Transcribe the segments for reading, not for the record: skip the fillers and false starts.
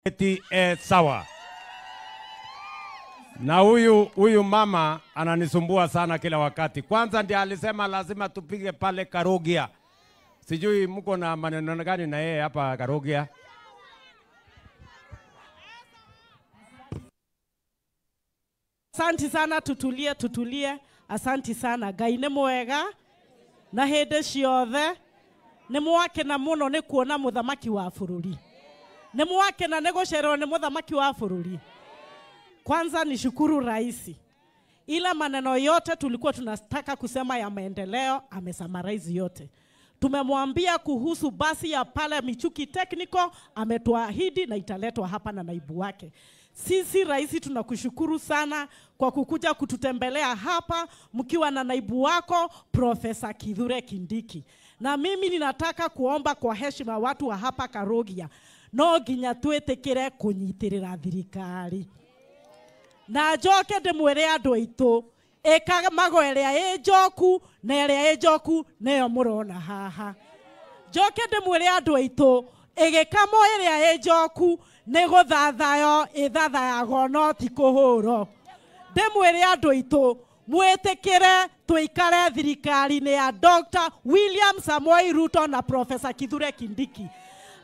Eti sawa. Na huyu mama ananisumbua sana kila wakati. Kwanza ndiye alisema lazima tupige pale Karugia. Sijui mko na maneno gani na yeye hapa Karugia. Asanti sana, tutulie tutulie. Asanti sana. Ngai nĩ mwega na hĩndĩ ciothe. Nĩ mwakena mũno nĩ kuona mũthamaki wa bũrũri. Nĩ mwakena nĩ gũcererwo nĩ mũthamaki wa bũrũri. Kwanza ni shukuru raisi. Ila maneno yote tulikuwa tunataka kusema ya maendeleo amesummarize yote. Tumemwambia kuhusu basi ya pale Michuki Technical, ametuahidi na italetwa hapa na naibu wake. Sisi raisi tunakushukuru sana kwa kukuja kututembelea hapa mkiwa na naibu wako Profesa Kithure Kindiki. Na mimi ninataka kuomba kwa heshima watu wa hapa Karugia, no nginya twĩtĩkĩre kũnyitĩrĩra thirikari. Na njoke ndĩmwĩre andũ aitũ, ĩkamago ĩrĩa ĩ njoku na ĩrĩa ĩ njoku nĩyo mũrona haha. Njoke ndĩmwĩre andũ aitũ, ĩgĩkamo ĩrĩa ĩ njoku nĩ gũthathayo ĩthathayagwo no ti kũhũrwo. Ndĩmwĩre andũ aitũ, mwĩtĩkĩre tũikare thirikari-inĩ ya Dr. William Samoei Ruto na Profesa Kithure Kindiki.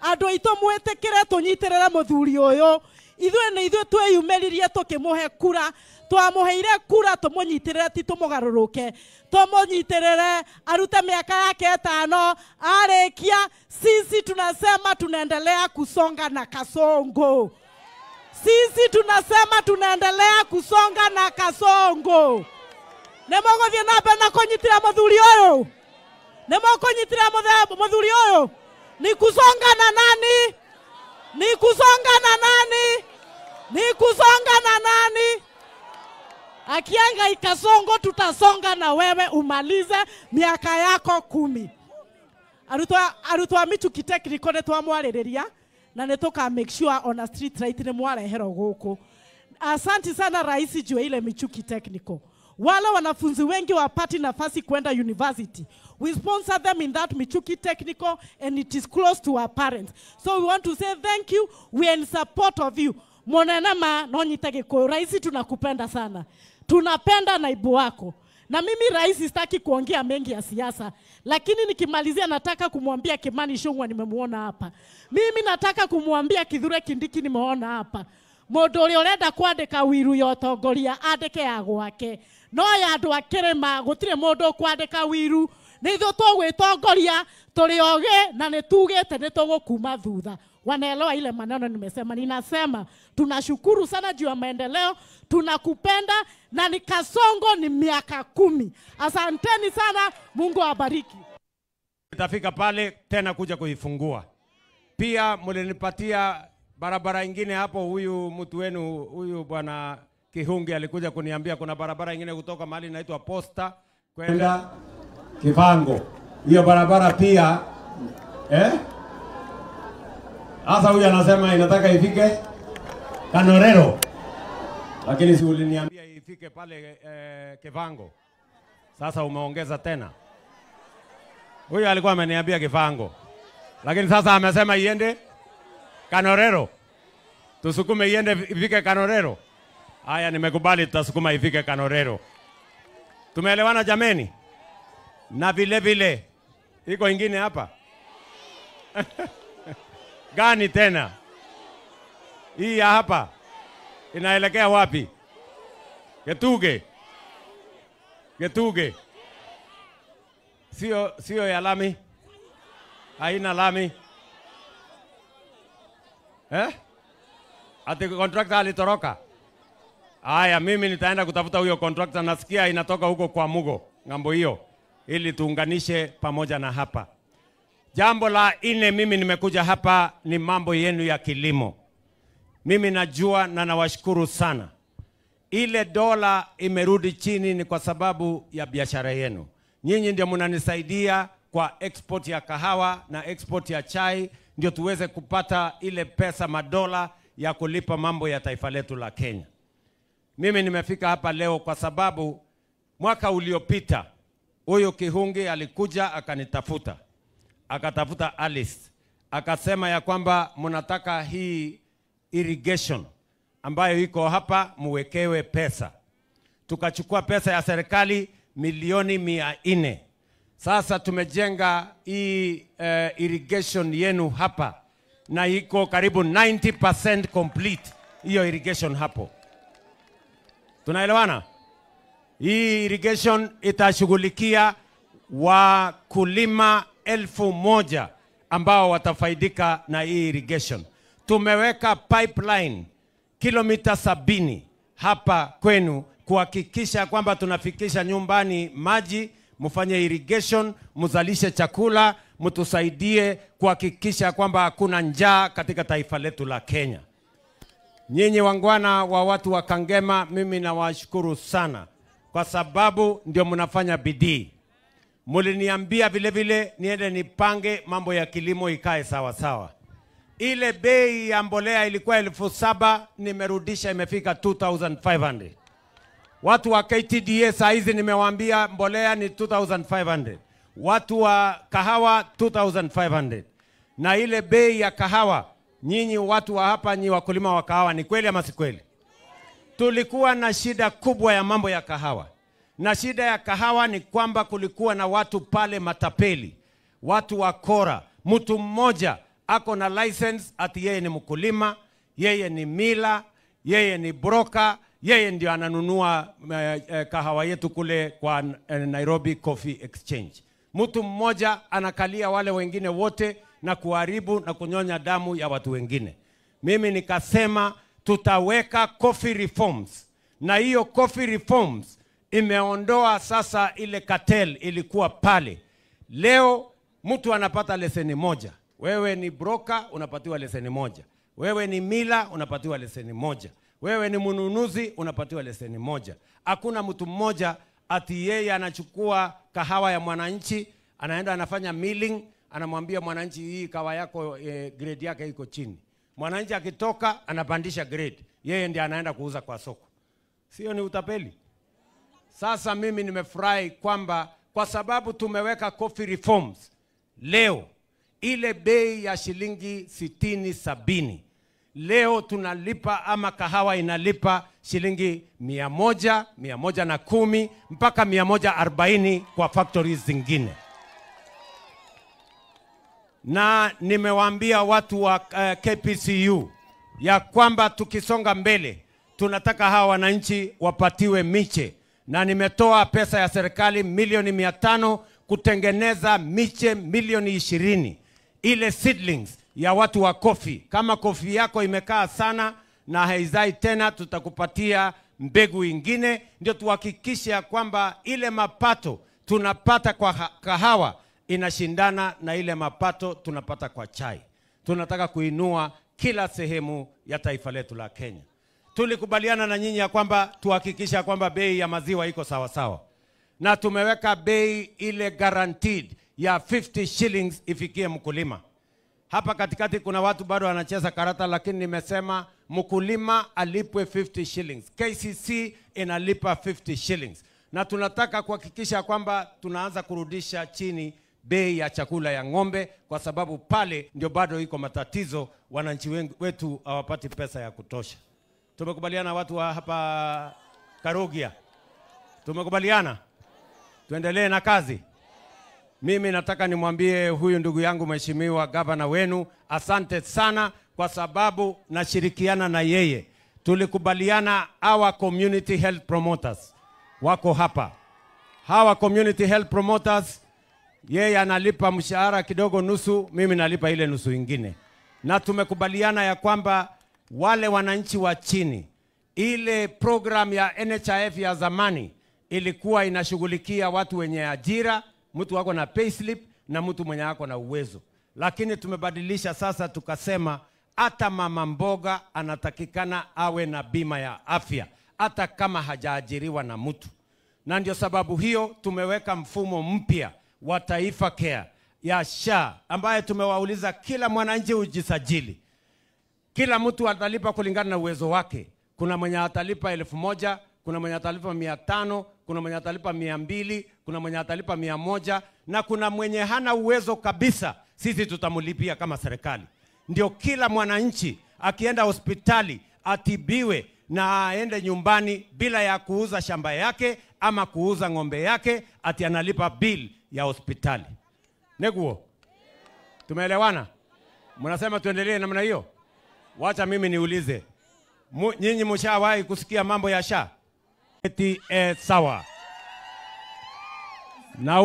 Andũ aitũ mwĩtĩkĩre tũnyitĩrĩre mũthuri ũyũ. Ithuĩ nĩ ithuĩ twĩyumĩririe tũkĩmũhe kura, twamũheire kura tũmũnyitĩrĩre, ti tũmũgarũrũke, tũmũnyitĩrĩre arute mĩaka yake 5, arĩkia sisi tunasema tunaendelea kusonga na Kasongo. Sisi tunasema tunaendelea kusonga na Kasongo. Nĩ mũgũthiĩ na mbere na kũnyitĩrĩra mũthuri ũyũ? Nĩ mũkũnyitĩrĩra mũthuri ũyũ? Ni kusonga na nani? Ni kusonga na nani? Ni kusonga na nani? Akianga ikasongo tutasonga na wewe umalize miaka yako 10. Arutwo Michuki Technical nĩ twamwarĩrĩria na nĩ tũka make sure ona street light nĩ mwareherwo gũkũ. Asante sana raisi juu ile Michuki Technical. Wale wanafunzi wengi wapati nafasi kwenda university. We sponsor them in that Michuki Technical and it is close to our parents. So we want to say thank you. We are in support of you. Monena ma no nyitage kwa raisi, tunakupenda sana. Tunapenda naibu wako. Na mimi raisi sitaki kuongea mengi ya siasa, lakini nikimalizia nataka kumwambia Kimani Ichung'wah nimemuona hapa. Mimi nataka kumwambia Kithure Kindiki nimeona hapa. Mũndũ ũrĩa ũrenda kwandĩka wiru ya ũtongoria andĩke ya gwake. No ya andũ a kĩrĩma gũtirĩ mũndũ ũkwandĩka wiru. Nĩ ithuĩ tũgwĩtongoria, tũrĩ ogĩ na nĩ tugĩte nĩ tũgũkuma thutha. Wanaelewa ile maneno nimesema. Ninasema tunashukuru sana juu ya maendeleo, tunakupenda na ni Kasongo ni miaka 10. Asanteni sana, Mungu awabariki. Nitafika pale tena kuja kuifungua. Pia mlinipatia barabara ingine hapo, huyu mtu wenu huyu bwana Kihungi alikuja kuniambia kuna barabara ingine kutoka mahali inaitwa Posta kwenda Kivango. Hiyo barabara pia Sasa huyu anasema inataka ifike Kanorero. Lakini si uliniambia ifike pale Kivango. Sasa umeongeza tena. Huyu alikuwa ameniambia Kivango. Lakini sasa amesema iende Kanorero. Tusukume iende ifike Kanorero. Haya, nimekubali, tutasukuma ifike Kanorero. Tumeelewana jameni? Na vile vile iko ingine hapa. Gani tena? Hii ya hapa inaelekea wapi? Getuge. Getuge. Sio ya lami. Haina lami. Ati contractor alitoroka. Haya, mimi nitaenda kutafuta huyo contractor, nasikia inatoka huko kwa Mugo, ngambo hiyo, ili tuunganishe pamoja na hapa. Jambo la 4 mimi nimekuja hapa ni mambo yenu ya kilimo. Mimi najua na nawashukuru sana. Ile dola imerudi chini ni kwa sababu ya biashara yenu. Nyinyi ndio mnanisaidia kwa export ya kahawa na export ya chai, ndio tuweze kupata ile pesa madola ya kulipa mambo ya taifa letu la Kenya. Mimi nimefika hapa leo kwa sababu mwaka uliopita huyo Kihungi alikuja akanitafuta. Akatafuta Alice. Akasema ya kwamba mnataka hii irrigation ambayo iko hapa, muwekewe pesa. Tukachukua pesa ya serikali milioni 400. Sasa tumejenga hii irrigation yenu hapa na iko karibu 90% complete hiyo irrigation hapo. Tunaelewana? Hii irrigation itashughulikia wakulima 1000 ambao watafaidika na hii irrigation. Tumeweka pipeline kilomita 70 hapa kwenu kuhakikisha kwamba tunafikisha nyumbani maji, mfanye irrigation, mzalishe chakula, mtusaidie kuhakikisha kwamba hakuna njaa katika taifa letu la Kenya. Nyinyi wangwana wa watu wa Kangema, mimi nawashukuru sana kwa sababu ndio mnafanya bidii. Muliniambia vile vile niende nipange mambo ya kilimo ikae sawa sawa. Ile bei ya mbolea ilikuwa 7,000, nimerudisha imefika 2,500. Watu wa KTDA saa hizi nimewaambia mbolea ni 2,500. Watu wa kahawa 2,500. Na ile bei ya kahawa, nyinyi watu wa hapa, nyinyi wakulima wa kahawa, ni kweli ama si kweli? Tulikuwa na shida kubwa ya mambo ya kahawa. Na shida ya kahawa ni kwamba kulikuwa na watu pale matapeli, watu wa kora. Mtu mmoja ako na license ati yeye ni mkulima, yeye ni mila, yeye ni broker, yeye ndio ananunua kahawa yetu kule kwa Nairobi Coffee Exchange. Mtu mmoja anakalia wale wengine wote na kuharibu na kunyonya damu ya watu wengine. Mimi nikasema tutaweka coffee reforms. Na hiyo coffee reforms imeondoa sasa ile cartel ilikuwa pale. Leo mtu anapata leseni moja. Wewe ni broker unapatiwa leseni moja. Wewe ni mila unapatiwa leseni moja. Wewe ni mnunuzi unapatiwa leseni moja. Hakuna mtu mmoja ati yeye anachukua kahawa ya mwananchi, anaenda anafanya milling, anamwambia mwananchi hii kahawa yako grade yake iko chini. Mwananchi akitoka anapandisha grade, yeye ndiye anaenda kuuza kwa soko. Sio ni utapeli? Sasa mimi nimefurahi kwamba kwa sababu tumeweka coffee reforms, leo ile bei ya shilingi 60 70, leo tunalipa ama kahawa inalipa shilingi 100, 110 mpaka 140 kwa factories zingine. Na nimewaambia watu wa KPCU ya kwamba tukisonga mbele tunataka hawa wananchi wapatiwe miche, na nimetoa pesa ya serikali milioni 500 kutengeneza miche milioni 20 ile seedlings ya watu wa kofi. Kama kofi yako imekaa sana na haizai tena, tutakupatia mbegu ingine, ndio tuhakikishe ya kwamba ile mapato tunapata kwa kahawa inashindana na ile mapato tunapata kwa chai. Tunataka kuinua kila sehemu ya taifa letu la Kenya. Tulikubaliana na nyinyi ya kwamba tuhakikisha kwamba bei ya maziwa iko sawa sawa. Na tumeweka bei ile guaranteed ya 50 shillings ifikie mkulima. Hapa katikati kuna watu bado wanacheza karata, lakini nimesema mkulima alipwe 50 shillings. KCC inalipa 50 shillings. Na tunataka kuhakikisha kwamba tunaanza kurudisha chini bei ya chakula ya ng'ombe, kwa sababu pale ndio bado iko matatizo, wananchi wetu hawapati pesa ya kutosha. Tumekubaliana watu wa hapa Karugia? Tumekubaliana? Tuendelee na kazi. Mimi nataka nimwambie huyu ndugu yangu mheshimiwa gavana wenu asante sana, kwa sababu nashirikiana na yeye. Tulikubaliana our community health promoters wako hapa. Hawa community health promoters, yeye analipa mshahara kidogo nusu, mimi nalipa ile nusu ingine. Na tumekubaliana ya kwamba wale wananchi wa chini, ile program ya NHIF ya zamani ilikuwa inashughulikia watu wenye ajira, mtu wako na payslip na mtu mwenye ako na uwezo. Lakini tumebadilisha sasa, tukasema hata mama mboga anatakikana awe na bima ya afya hata kama hajaajiriwa na mtu. Na ndio sababu hiyo tumeweka mfumo mpya wa Taifa Care ya SHA, ambaye tumewauliza kila mwananchi ujisajili. Kila mtu atalipa kulingana na uwezo wake. Kuna mwenye atalipa 1000, kuna mwenye atalipa 500, kuna mwenye atalipa 200, kuna mwenye atalipa 100, na kuna mwenye hana uwezo kabisa, sisi tutamlipia kama serikali. Ndio kila mwananchi Akienda hospitali atibiwe na aende nyumbani bila ya kuuza shamba yake ama kuuza ng'ombe yake, ati analipa bill ya hospitali. Neguo, tumeelewana? Mnasema tuendelee namna hiyo? Wacha mimi niulize, nyinyi mshawahi kusikia mambo ya SHA? Eti sawa. Na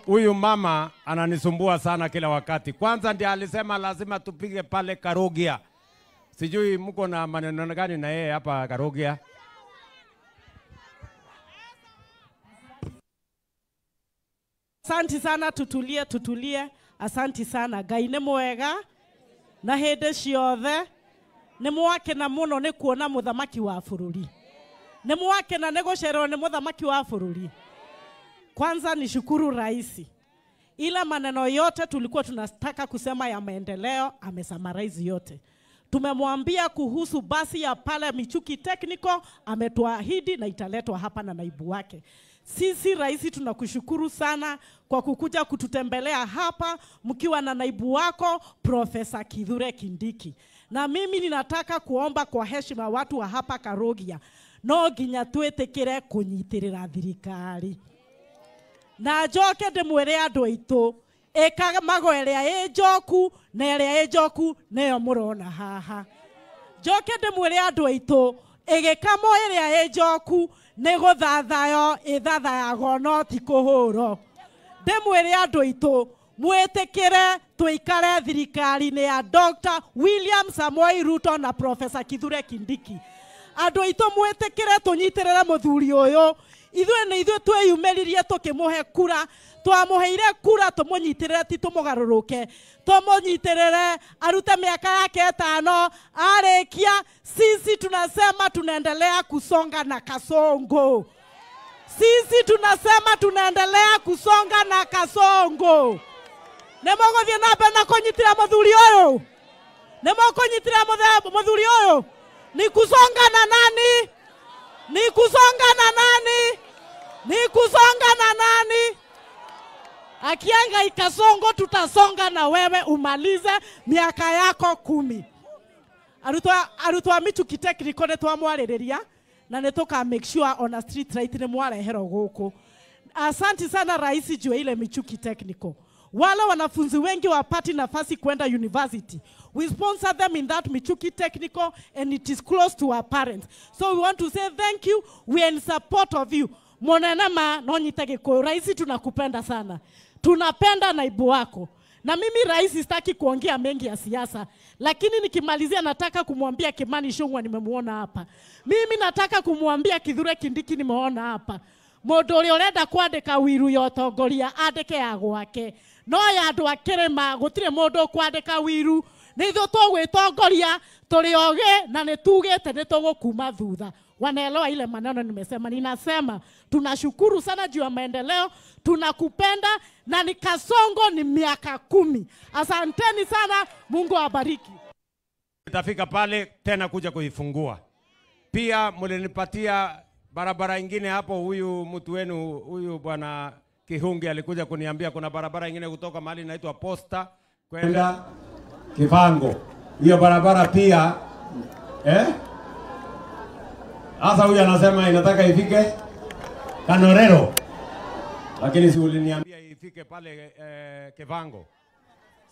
huyu mama ananisumbua sana kila wakati. Kwanza ndiye alisema lazima tupige pale Karogia. Sijui mko na maneno gani na yeye hapa Karogia. Asanti sana, tutulie tutulie. Asanti sana. Ngai nĩ mwega na hĩndĩ ciothe. Nĩ mwakena mũno nĩ kuona mũthamaki wa bũrũri. Nĩ mwakena nĩ gũcererwo nĩ mũthamaki wa bũrũri. Kwanza ni shukuru raisi. Ila maneno yote tulikuwa tunataka kusema ya maendeleo amesummarize yote. Tumemwambia kuhusu basi ya pale Michuki Technical, ametuahidi na italetwa hapa na naibu wake. Sisi raisi tunakushukuru sana kwa kukuja kututembelea hapa mkiwa na naibu wako Profesa Kithure Kindiki. Na mimi ninataka kuomba kwa heshima watu wa hapa Karogia, no nginya twĩtĩkĩre kũnyitĩrĩra thirikari. Na njoke ndĩmwĩre andũ aitũ, ĩkamago ĩrĩa ĩ njoku na ĩrĩa ĩ njoku nĩyo mũrona haha. Njoke ndĩmwĩre andũ aitũ, ĩgĩkamo ĩrĩa ĩ njoku nĩ gũthathayo ĩthathayagwo no ti kũhũrwo. Ndĩmwĩre andũ aitũ, mwĩtĩkĩre tũikare thirikari-inĩ ya Dr. William Samoei Ruto na Profesa Kithure Kindiki. Andũ aitũ mwĩtĩkĩre tũnyitĩrĩre mũthuri ũyũ. Ithuĩ nĩ ithuĩ twĩyumĩririe tũkĩmũhe kura, twamũheire kura tũmũnyitĩrĩre, ti tũmũgarũrũke, tũmũnyitĩrĩre arute mĩaka yake 5, arĩkia sisi tunasema tunaendelea kusonga na Kasongo. Sisi tunasema tunaendelea kusonga na Kasongo. Nĩ mũgũthiĩ na mbere na kũnyitĩrĩra mũthuri ũyũ? Nĩ mũkũnyitĩrĩra mũthuri ũyũ? Ni kusonga na nani? Ni kusonga na nani? Ni kusonga na nani? Akianga ikasongo tutasonga na wewe umalize miaka yako 10. Arutwo Michuki Technical nĩ twamwarĩrĩria na nĩ tũka make sure on a street light nĩ mwareherwo gũkũ. Asante sana raisi juu ile Michuki Technical. Wale wanafunzi wengi wapati nafasi kwenda university. We sponsor them in that Michuki Technical and it is close to our parents. So we want to say thank you. We are in support of you. Monenama no nyitage kwa raisi, tunakupenda sana. Tunapenda naibu wako. Na mimi raisi sitaki kuongea mengi ya siasa, lakini nikimalizia nataka kumwambia Kimani Ichung'wah nimemuona hapa. Mimi nataka kumwambia Kithure Kindiki nimeona hapa. Mũndũ ũrĩa ũrenda kwandĩka wiru ya ũtongoria andĩke ya gwake, no ya andũ a kĩrĩma gũtirĩ mũndũ ũkwandĩka wiru. Nĩ ithuĩ tũgwĩtongoria, tũrĩ ogĩ na nĩ tugĩte nĩ tũgũkuma thutha. Wanaelewa ile maneno nimesema. Ninasema tunashukuru sana juu ya maendeleo, tunakupenda na ni Kasongo ni miaka 10. Asanteni sana, Mungu awabariki. Nitafika pale tena kuja kuifungua. Pia mlinipatia barabara ingine hapo, huyu mtu wenu huyu bwana Kihungi alikuja kuniambia kuna barabara ingine kutoka mahali inaitwa Posta kwenda Kivango. Hiyo barabara pia Sasa huyu anasema inataka ifike Kanorero. Lakini si uliniambia ifike pale Kivango.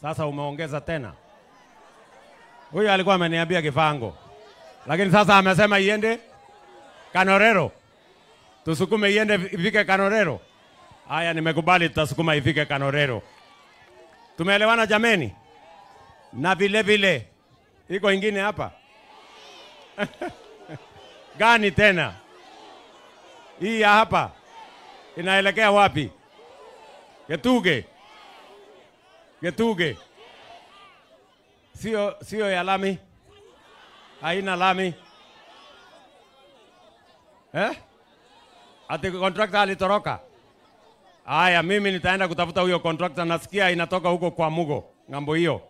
Sasa umeongeza tena. Huyu alikuwa ameniambia Kivango. Lakini sasa amesema iende Kanorero. Tusukume iende ifike Kanorero. Haya, nimekubali, tutasukuma ifike Kanorero. Tumeelewana jameni? Na vile vile iko ingine hapa. Gani tena? Hii ya hapa inaelekea wapi? Getuge. Getuge. Sio ya lami. Haina lami. Ati contractor alitoroka. Aya, mimi nitaenda kutafuta huyo contractor, nasikia inatoka huko kwa Mugo, ng'ambo hiyo,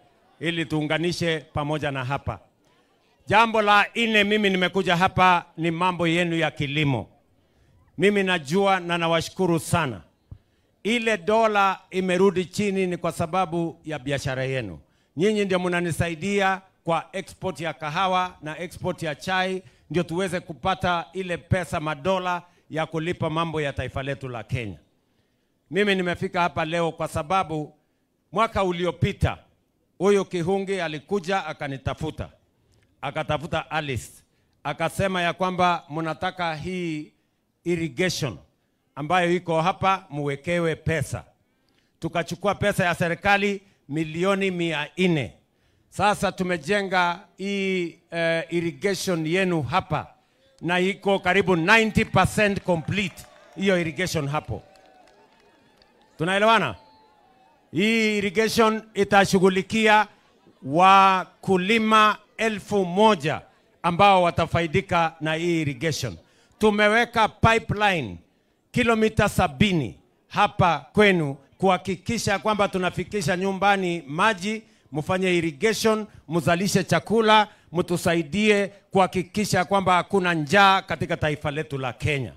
ili tuunganishe pamoja na hapa. Jambo la nne, mimi nimekuja hapa ni mambo yenu ya kilimo. Mimi najua na nawashukuru sana. Ile dola imerudi chini ni kwa sababu ya biashara yenu. Nyinyi ndio mnanisaidia kwa export ya kahawa na export ya chai, ndio tuweze kupata ile pesa madola ya kulipa mambo ya taifa letu la Kenya. Mimi nimefika hapa leo kwa sababu mwaka uliopita huyu Kihungi alikuja akanitafuta, akatafuta Alice, akasema ya kwamba mnataka hii irrigation ambayo iko hapa muwekewe pesa. Tukachukua pesa ya serikali milioni 400. Sasa tumejenga hii irrigation yenu hapa na iko karibu 90% complete hiyo irrigation hapo. Tunaelewana? Hii irrigation itashughulikia wakulima 1,000 ambao watafaidika na hii irrigation. Tumeweka pipeline kilomita 70 hapa kwenu kuhakikisha kwamba tunafikisha nyumbani maji, mfanye irrigation, mzalishe chakula, mtusaidie kuhakikisha kwamba hakuna njaa katika taifa letu la Kenya.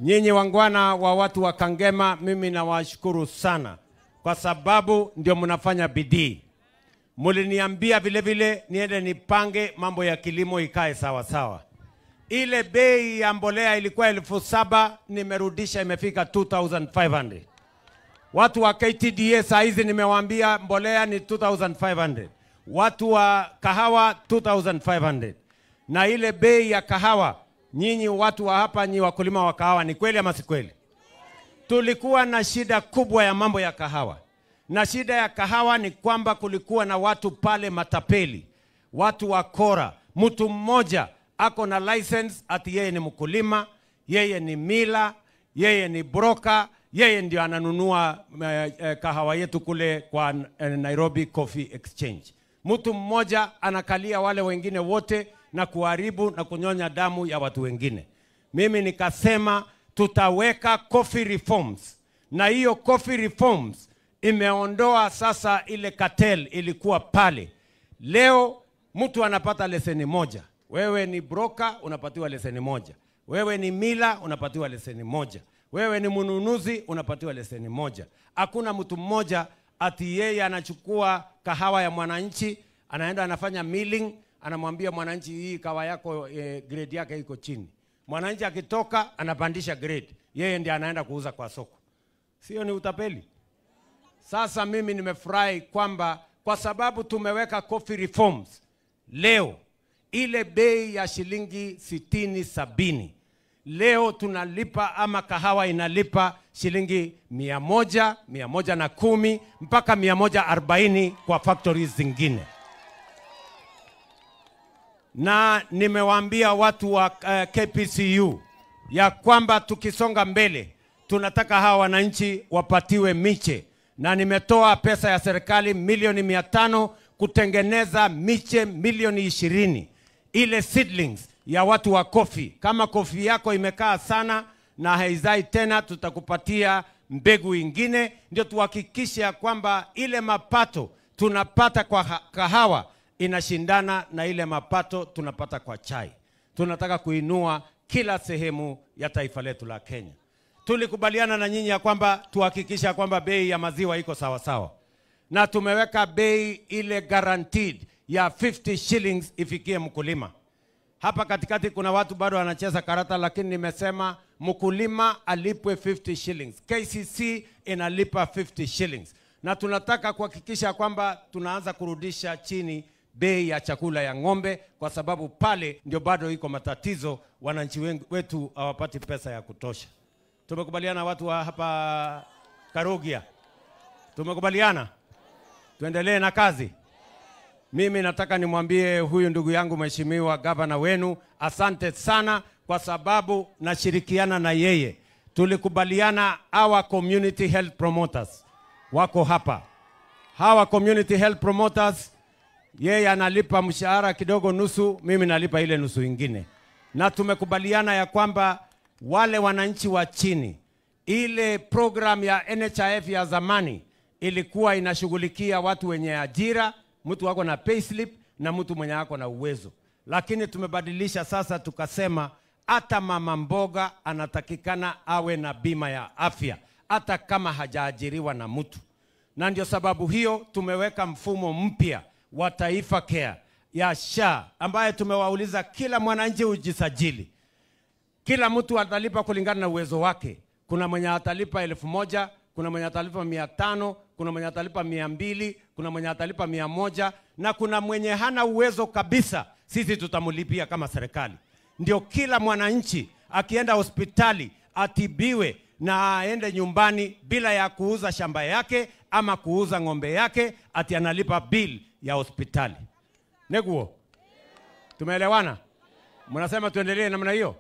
Nyinyi wangwana wa watu wa Kangema, mimi nawashukuru sana kwa sababu ndio mnafanya bidii. Muliniambia vile vile niende nipange mambo ya kilimo ikae sawa sawa. Ile bei ya mbolea ilikuwa 7,000, nimerudisha imefika 2,500. Watu wa KTDA saa hizi nimewaambia mbolea ni 2,500. Watu wa kahawa 2,500. Na ile bei ya kahawa, nyinyi watu wa hapa, nyinyi wakulima wa kahawa, ni kweli ama si kweli? Tulikuwa na shida kubwa ya mambo ya kahawa. Na shida ya kahawa ni kwamba kulikuwa na watu pale matapeli, watu wa kora. Mtu mmoja ako na license ati yeye ni mkulima, yeye ni mila, yeye ni broker, yeye ndio ananunua kahawa yetu kule kwa Nairobi Coffee Exchange. Mtu mmoja anakalia wale wengine wote na kuharibu na kunyonya damu ya watu wengine. Mimi nikasema tutaweka coffee reforms, na hiyo coffee reforms imeondoa sasa ile cartel ilikuwa pale. Leo mtu anapata leseni moja. Wewe ni broker unapatiwa leseni moja. Wewe ni mila unapatiwa leseni moja. Wewe ni mnunuzi unapatiwa leseni moja. Hakuna mtu mmoja ati yeye anachukua kahawa ya mwananchi, anaenda anafanya milling, anamwambia mwananchi hii kahawa yako grade yake iko chini. Mwananchi akitoka anapandisha grade, yeye ndiye anaenda kuuza kwa soko. Sio ni utapeli? Sasa mimi nimefurahi kwamba kwa sababu tumeweka coffee reforms, leo ile bei ya shilingi 60-70, leo tunalipa ama kahawa inalipa shilingi 100, 110 mpaka 140 kwa factories zingine. Na nimewaambia watu wa KPCU ya kwamba tukisonga mbele tunataka hawa wananchi wapatiwe miche, na nimetoa pesa ya serikali milioni 500 kutengeneza miche milioni 20, ile seedlings ya watu wa kofi. Kama kofi yako imekaa sana na haizai tena, tutakupatia mbegu ingine, ndio tuhakikishe kwamba ile mapato tunapata kwa kahawa inashindana na ile mapato tunapata kwa chai. Tunataka kuinua kila sehemu ya taifa letu la Kenya. Tulikubaliana na nyinyi ya kwamba tuhakikisha kwamba bei ya maziwa iko sawa sawa, na tumeweka bei ile guaranteed ya 50 shillings ifikie mkulima. Hapa katikati kuna watu bado wanacheza karata, lakini nimesema mkulima alipwe 50 shillings. KCC inalipa 50 shillings. Na tunataka kuhakikisha kwamba tunaanza kurudisha chini bei ya chakula ya ng'ombe, kwa sababu pale ndio bado iko matatizo, wananchi wetu hawapati pesa ya kutosha. Tumekubaliana watu wa hapa Karugia? Tumekubaliana? Tuendelee na kazi. Mimi nataka nimwambie huyu ndugu yangu mheshimiwa gavana wenu asante sana, kwa sababu nashirikiana na yeye. Tulikubaliana our community health promoters wako hapa. Hawa community health promoters, yeye analipa mshahara kidogo nusu, mimi nalipa ile nusu ingine. Na tumekubaliana ya kwamba wale wananchi wa chini, ile program ya NHIF ya zamani ilikuwa inashughulikia watu wenye ajira, mtu wako na payslip na mtu mwenye ako na uwezo. Lakini tumebadilisha sasa, tukasema hata mama mboga anatakikana awe na bima ya afya hata kama hajaajiriwa na mtu. Na ndio sababu hiyo tumeweka mfumo mpya wa Taifa Care ya SHA, ambaye tumewauliza kila mwananchi ujisajili. Kila mtu atalipa kulingana na uwezo wake. Kuna mwenye atalipa 1000, kuna mwenye atalipa 500, kuna mwenye atalipa 200, kuna mwenye atalipa 100, na kuna mwenye hana uwezo kabisa, sisi tutamlipia kama serikali. Ndio kila mwananchi akienda hospitali atibiwe na aende nyumbani bila ya kuuza shamba yake ama kuuza ng'ombe yake, ati analipa bill ya hospitali. Neguo, tumeelewana? Mnasema tuendelee namna hiyo?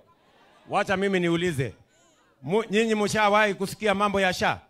Wacha mimi niulize, nyinyi mshawahi kusikia mambo ya SHA?